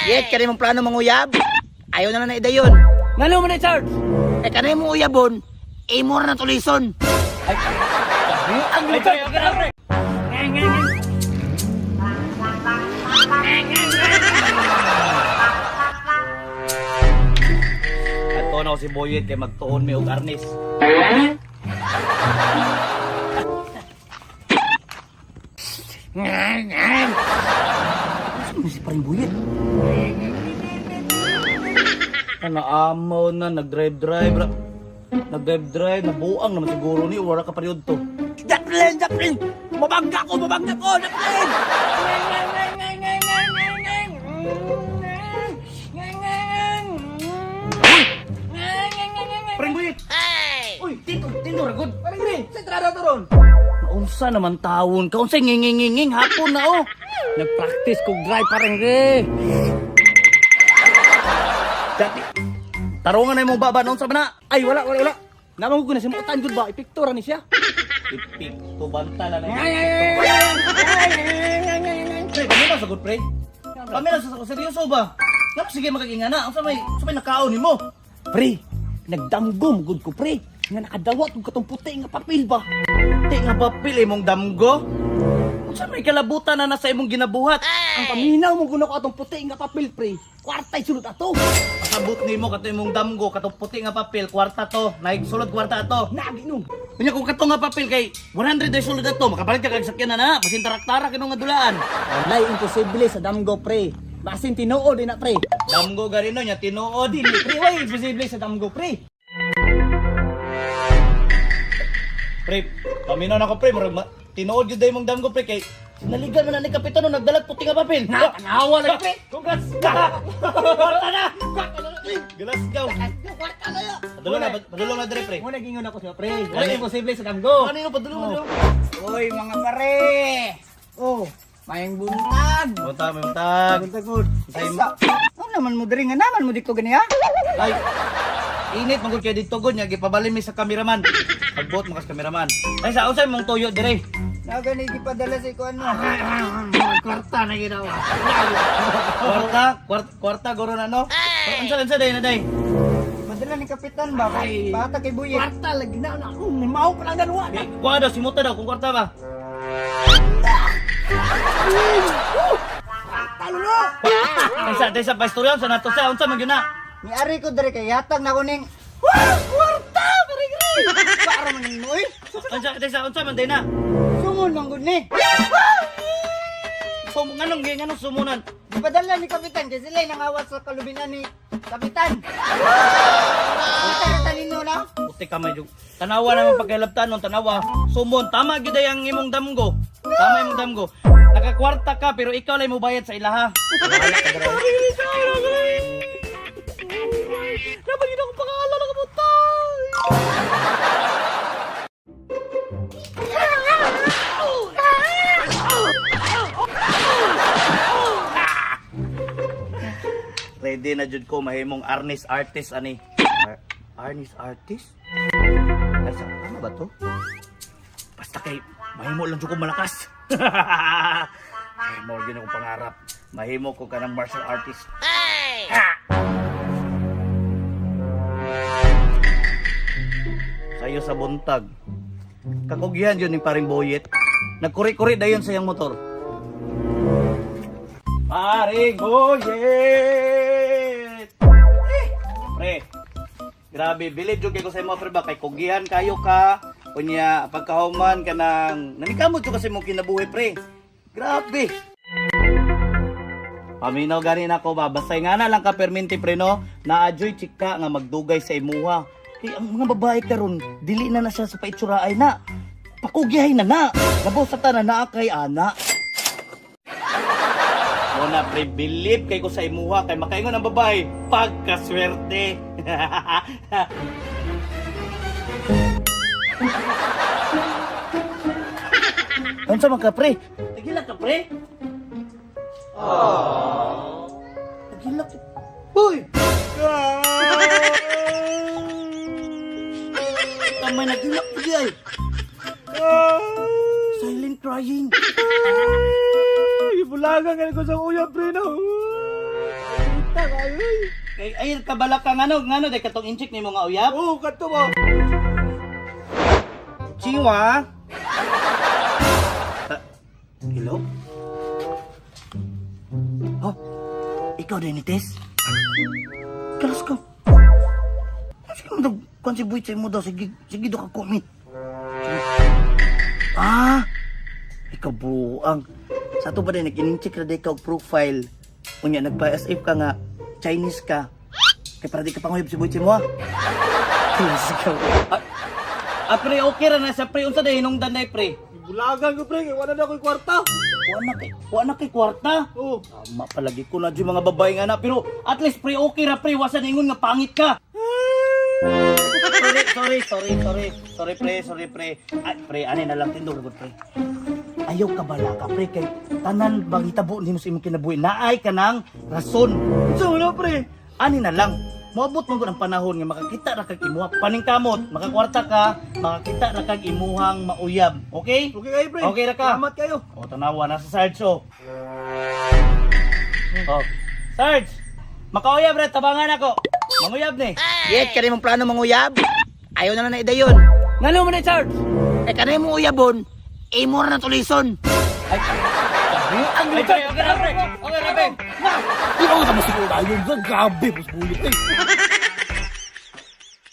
Yet, kani mong plano manguyab? Ayaw na lang na idayon. Ngano man ni Charles? Eh, kanay mong uyabon, imo ra na tulison. Ang pre, okay na pre. Ato na ko si Boyet kay magtuon mi og arnis. Saan si paring Buyet? Ano amaw na nag-drive-drive ra. Nag-drive-drive, nabuang naman siguro ni wala ka period to. Japlin! Japlin! Mabangga ko! Mabangga ko! Japlin! Paring Boyet. Uy, Tito, Tito ragod. Paring Gray, sa trada to ron? Unsa naman tawon ka? Unsay nginginginging hapon na oh. Nagpractice kog drive parang re. Dati. Tarungan na imong baba noon sa na. Ay wala wala wala. Namang ko na si Mutan gud ba ipiktura ni siya. Ipikto banta na na. Pre, kami na sagot pre. Kami na sa seryoso ba? Ngano sige makagingana? Unsa may nakaon nimo? Pre, nagdamgom gud ko pre. Nga nakadawat og katong puti nga papel ba? Ti nga papel imong damgo. Unsa may kalabutan na nasa imong ginabuhat? Ang paminaw mo kuno ko atong puti nga papel pre. Kwartay sulod ato. Pasabot nimo kato imong damgo katong puti nga papel kwarta to, naigsulod kwarta ato. Naginom. Unya kung kato nga papel kay 100 ay sulod ato, makapalit ka kag sakyanan na, basin taraktara kino nga dulaan. Walay imposible sa damgo pre. Basin tinuod din na pre. Damgo gani no nya tinuod. Dili pre, way imposible sa damgo pre. Pre, paminaw na ko pre, murag tinuod gyud imong damgo pre kay sinaligan man na ni kapitan no nagdalag puti nga papel. Na, tanawa lagi pre. Congrats. Kwarta na. Glasgow. Kwarta na yo. Padulong na, padulong na dire pre. Mo nagingon ako siya pre. Walay imposible sa damgo. Kanino padulong na dire? Oy mga pare. Oh, mayang buntag. Buntag, may buntag. Buntag gud. Sa, ano naman mo diri nga naman mo dito ganiya? Ay, init magud kay dito gud nya gipabalin mi sa kameraman. Pagbuot mo kas kameraman. Ay sa unsay mong tuyo dire? Na gani gipadala sa ikuan mo. Kwarta na ginawa. Kwarta, kwarta, kwarta guro na no. Unsa unsa day na day? Padala ni Kapitan ba? Kay bata kay Buyet. Kwarta lagi na na ako. Mao pa lang ganwa. Eh, Kuha daw simuta daw kung kwarta ba. Talo no. Ay sa day sa paistorya sa nato sa unsa man gyud na. Ni-ari ko diri kay yatag na ko ning Wah, kwarta pare gre. para man nimo oy. Unsa day sa unsa man day na. Sumon man gud ni. So nganong nganong sumunan? Gipadala ni Kapitan kay sila nangawat sa kalubinan ni Kapitan. Kita ka tanino na. Puti ka medyo. Tanawa naman pagkailabtan nun, tanawa. Sumon, tama gyud ay ang imong damgo. Tama imong damgo. Nakakwarta ka pero ikaw lang mo bayad sa ilaha. Wala ka dere. Dapat gid ako pangalan na kabutang. Ready na jud ko mahimong arnis artist ani. Arnis artist? Ay, sa, ano ba to? Basta kay mahimo lang jud ko malakas. Ay, mo gyud akong pangarap. Mahimo ko kanang martial artist. Ha! Sayo sa buntag. Kakugihan yun ni paring Boyet. Nagkuri-kuri dayon sa iyang motor. Paring Boyet! Eh, pre, grabe, bilib jud kay ko sa imo pre ba kay kugihan kayo ka. Unya pagkahuman ka nang nanikamot jud kasi mong kinabuhi pre. Grabe. Paminaw gani nako ba basta nga na lang ka perminti pre no, naadyoy chika nga magdugay sa imuha. Kay ang mga babae karon dili na na siya sa paitsuraay na. Pakugihay na na. Labaw sa tanan naa kay ana. Muna pre, believe kay ko sa imuha kay makaingon ang babae pagkaswerte. Unsa man ka pre? Tigilak ka pre? Aww. Tigilak. Uy! Kamay nagilak pagi ay. Silent crying. Ibulagan ko sa uyab pre no. Kwarta kayo eh. Kay ay kabala ka ngano ngano day katong incheck nimo nga uyab? Oo, kadto ba? Chiwa. Ah, hello? Oh, ikaw din ni Tess? Kalas ka. Sige mo daw, kung si Buit sa imo daw, sige, sige daw ka commit. Ah, ikaw buang. Sa ato ba din, nag-incheck na day ka og profile. Unya, nagpa-SF ka nga, Chinese ka. Kaya para di ka panguyab si Buit sa imo ah. Kalas ka. Ah, ah, pre, okay ra na siya, pre. Unsa day hinungdan day, pre? Bulagan ko pre, kay wala na ako'y kwarta. Wa na kay kwarta. Oo. Tama palagi ko na dyan mga babae nga na. Pero at least pre, okay ra pre. Wasa ningon nga pangit ka. Sorry, sorry, sorry, sorry. Sorry pre, sorry pre. Ay, pre, ani na lang tindog gud pre. Ayaw ka bala ka pre kay tanan bang hitabo nimo sa imong kinabuhi. Naay ka ng rason. So wala pre. Ani na lang. Moabot man gud ang panahon nga makakita ra kag imuha paningkamot, makakwarta ka, makakita ra kag imuhang mauyab. Okay? Okay kayo pre. Okay ra ka. Salamat kayo. O, tanawa na sa Sarge, oh. Oh. Sarge! Makauyab re, tabangan ako. Manguyab ni. Yet, kani mong plano manguyab. Ayaw na lang na idayon. Ngano man ni Sarge? Eh, kanay mong uyabon, imo ra na tulison. Ay, ang ay, pre, okay na, pre. Okay na, pre. Di ba ko sa mas siguro tayo? Grabe, mas bulit eh.